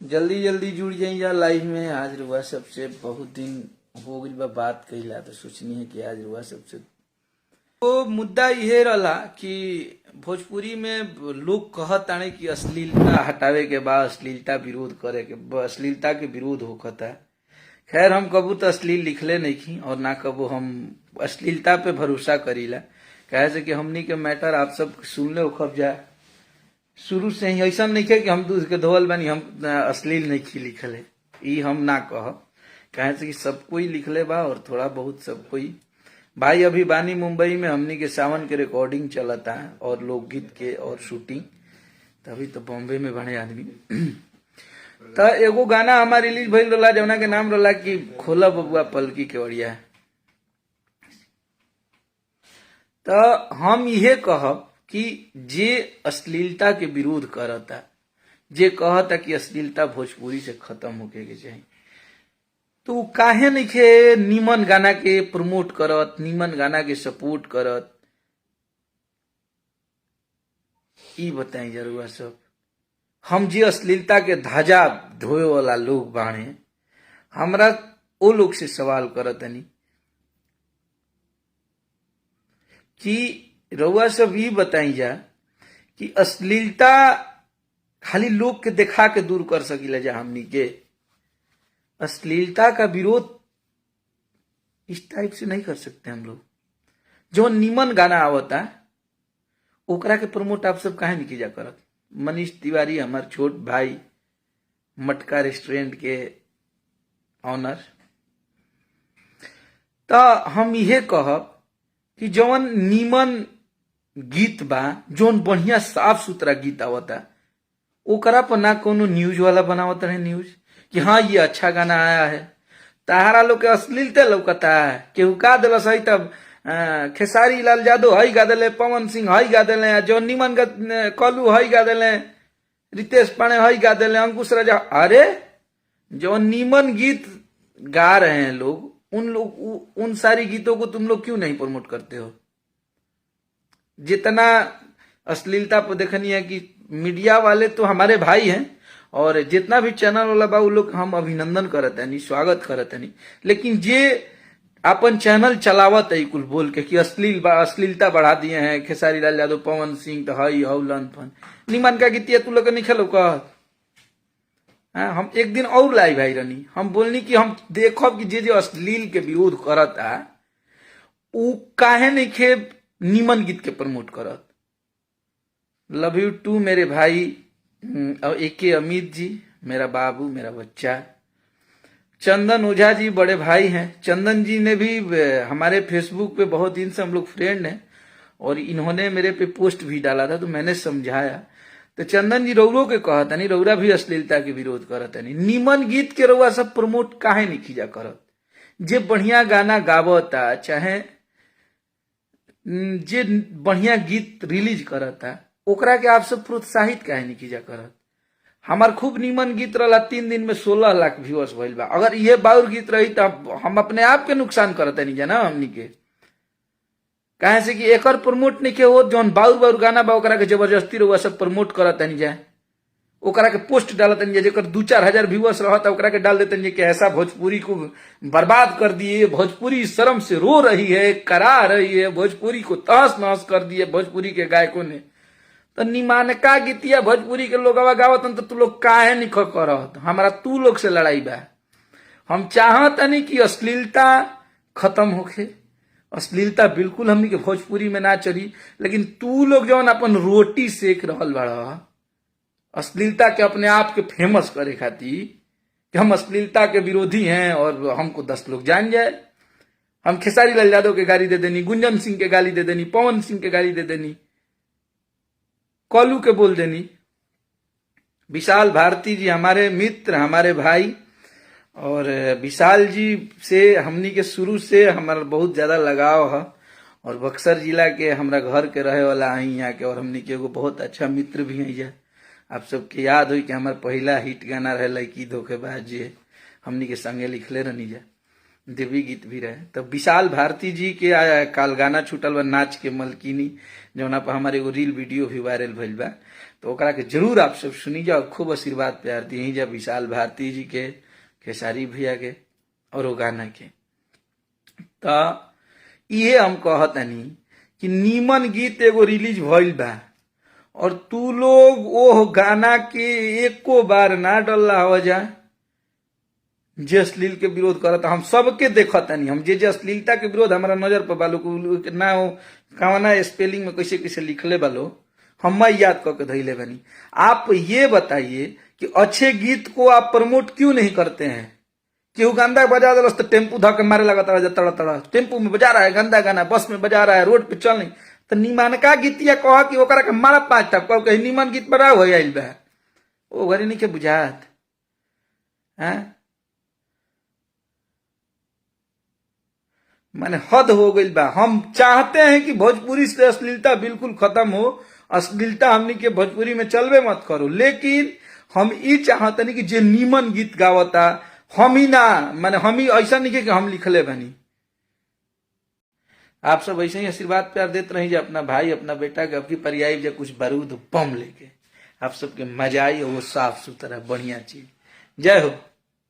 जल्दी जल्दी जुड़ जाई जा लाइव में। आज रुआ सबसे बहुत दिन हो गइल बा बात कइला, तो सोचनी है कि आज रुआ सबसे तो मुद्दा इहे रहला कि भोजपुरी में लोग कहत ताने कि अश्लीलता हटावे के बा, अश्लीलता विरोध करे के बा, अश्लीलता के विरोध होखता। खैर हम कबू तो अश्लील लिखले नहीं खी और ना कबू हम अश्लीलता पे भरोसा करीला, कहे से कि हमनी के मैटर आप सब सुनले उखब जाए शुरू से ही। ऐसा नहीं है कि हम दूध के धोवल बानी, हम अश्लील नहीं खी लिखले, ई हम ना कहब, कहे से कि सब कोई लिखले बा और थोड़ा बहुत सब कोई भाई अभी बानी मुंबई में, हमनी के सावन के रिकॉर्डिंग चलता है और लोकगीत के और शूटिंग, तभी तो बॉम्बे में बने आदमी। तो एगो गाना हमार रिलीज भइल रहा जौना के नाम रहा कि खोला बबुआ पलकी केवड़िया। तो हम इहे कहब कि जे अश्लीलता के विरोध करता, जे कहता कि अश्लीलता भोजपुरी से खत्म होके के चाही, तो उ काहे नइखे नीमन गाना के प्रमोट करत, नीमन गाना के सपोर्ट करत, ई बताई जरूर सब। हम जे अश्लीलता के ध्वजा ढोए वाला लोग बाणे, हमरा ओ लोग से सवाल करतनी कि रउआ सब ई बताई जा कि अश्लीलता खाली लोग के देखा के दूर कर सकीला जा हमनी के, अश्लीलता का विरोध इस टाइप से नहीं कर सकते हम लोग। जो नीमन गाना आवता ओकरा के प्रमोट आप सब काहे नहीं जा करत। मनीष तिवारी हमार छोट भाई, मटका रेस्टोरेंट के ऑनर, तो हम इहे कहब कि जौन नीमन गीत बा, जौन बढ़िया साफ सुथरा गीत आवता, ओकरा पर ना कोनो न्यूज वाला बनावत रहे न्यूज कि हाँ ये अच्छा गाना आया है। तहारा लोग के अश्लीलते लौकता है, केहू का दिलस है तब खेसारी लाल यादव हई गा दिले, पवन सिंह हई गा दिले, जौन नीमन कलू हई गा दिले, रितेश पांडे हई गा दिले, अंकुश राजा, अरे जो नीमन गीत गा रहे हैं लोग, उन लोग उन सारी गीतों को तुम लोग क्यों नहीं प्रमोट करते हो। जितना अश्लीलता पर देखनी है कि मीडिया वाले तो हमारे भाई हैं और जितना भी चैनल वाला बा उ लोग हम अभिनंदन करते हैं, स्वागत करते हैं, लेकिन जे अपन चैनल चलावत है कुल बोल के कि अश्लील अश्लीलता बढ़ा दिए हैं खेसारी लाल यादव पवन सिंह तो हई हौ लन फन निमन का गीतिया तू लोग नहीं खेलो कह। हाँ, हम एक दिन और लाइव आई रहनी, हम बोलनी कि हम देखब कि जे जे अश्लील के विरोध करता उ काहे नहीं खे निमन गीत के प्रमोट करत। लव you to मेरे भाई और ए के अमित जी, मेरा बाबू, मेरा बच्चा। चंदन ओझा जी बड़े भाई हैं, चंदन जी ने भी हमारे फेसबुक पे बहुत दिन से हम लोग फ्रेंड हैं और इन्होंने मेरे पे पोस्ट भी डाला था, तो मैंने समझाया। तो चंदन जी रउरो के कहता नहीं, रउरा भी अश्लीलता के विरोध करता नहीं, निमन गीत के रउआ सब प्रमोट काहे नहीं खींचा करत। जे बढ़िया गाना गावता, चाहे जे बढ़िया गीत रिलीज करता, ओकरा के आप सब प्रोत्साहित काहे नहीं कीजा करत। हमार खूब नीमन गीत रहा, 3 दिन में 16 लाख व्यूअर्स भइल बा। अगर ये बाउर गीत रही तो हम अपने आप के नुकसान करते नहीं जाना हमनी के, काहे से कि एकर प्रमोट नहीं के हो, जौन बाउर बाउर गाना बा ओकरा के जबरदस्ती रहुआ सब प्रमोट करत नहीं जाए, ओकरा के पोस्ट डालत नहीं जाए, जेकर 2-4 हजार व्यूअर्स रहता ओकरा के डाल देते नहीं कि ऐसा भोजपुरी को बर्बाद कर दिए, भोजपुरी शर्म से रो रही है, करा रही है, भोजपुरी को तहस नहस कर दिए भोजपुरी के गायकों ने। तो निमानका गीतिया भोजपुरी के लोग गावतन तो तू लोग काहे नहीं करत। हमारा तू लोग से लड़ाई बा, हम चाहत नहीं कि अश्लीलता खत्म होखे, अश्लीलता बिल्कुल हमनी के भोजपुरी में ना चली, लेकिन तू लोग जौन अपन रोटी सेक रहल बाड़ा अश्लीलता के अपने आप के फेमस करे खातिर कि हम अश्लीलता के विरोधी हैं और हमको 10 लोग जान जाए, हम खेसारी लाल यादव के गाली दे देनी, गुंजन सिंह के गाली दे देनी, पवन सिंह के गाली दे देनी, कलू के बोल देनी। विशाल भारती जी हमारे मित्र, हमारे भाई, और विशाल जी से हमनी के शुरू से हमारा बहुत ज्यादा लगाव है और बक्सर जिला के हमरा घर के रहे वाला आई यहाँ के, और हमनी के एगो बहुत अच्छा मित्र भी हैं। आप सबके याद हुई कि हमार पहला हिट गाना रहे लड़की धोखेबाज जी, हमनी के संगे लिखले रहनी जा, देवी गीत भी रहे। तो विशाल भारती जी के काल गाना छूटल बा नाच के मलकिनी, जौना पर हमारे एगो रील वीडियो भी वायरल भइल बा। तो ओकरा के जरूर आप सब सुनी जाओ, खूब आशीर्वाद प्यार दी जा विशाल भारती जी के, खेसारी भैया के और वो गाना के। तो इहे हम कहतनी कि नीमन गीत एगो रिलीज भइल बा और तू लोग ओह गाना के एको बार ना डल्ला हो जा जे अश्लील के विरोध करत। हम सबके देखतनी, हम जे जे अश्लीलता के विरोध हमारा नजर पर बालो ना हो कवना स्पेलिंग में कैसे कैसे लिखले बालो, हम याद करके धैले बनी। आप ये बताइए कि अच्छे गीत को आप प्रमोट क्यों नहीं करते हैं? केहू गंदा बजा दिलस तो टेम्पू धक के मारे लगता रहा, तड़ा तड़ा टेम्पू में बजा रहा है गंदा गाना, बस में बजा रहा है, रोड पे चल नहीं तो निमनका गीतिया कह कि ओकरा के मारा पांच टा कह के निमन गीत बड़ा हो आइल बा, ओ घरे नहीं के बुझात हैं। माने हद हो गई बा। हम चाहते हैं कि भोजपुरी से अश्लीलता बिल्कुल खत्म हो, अश्लीलता हमनी के भोजपुरी में चलबे मत करो, लेकिन हम ई चाहतनी कि जे नीमन गीत गावता हम ही ना, माने हम ही ऐसा नहीं कि हम लिखले बनी। आप सब ऐसे ही आशीर्वाद प्यार देते रही जे अपना भाई अपना बेटा के अब की पर्याय जे कुछ बारूद बम लेके आप सबके मजा आई, वो साफ सुथरा बढ़िया चीज। जय हो।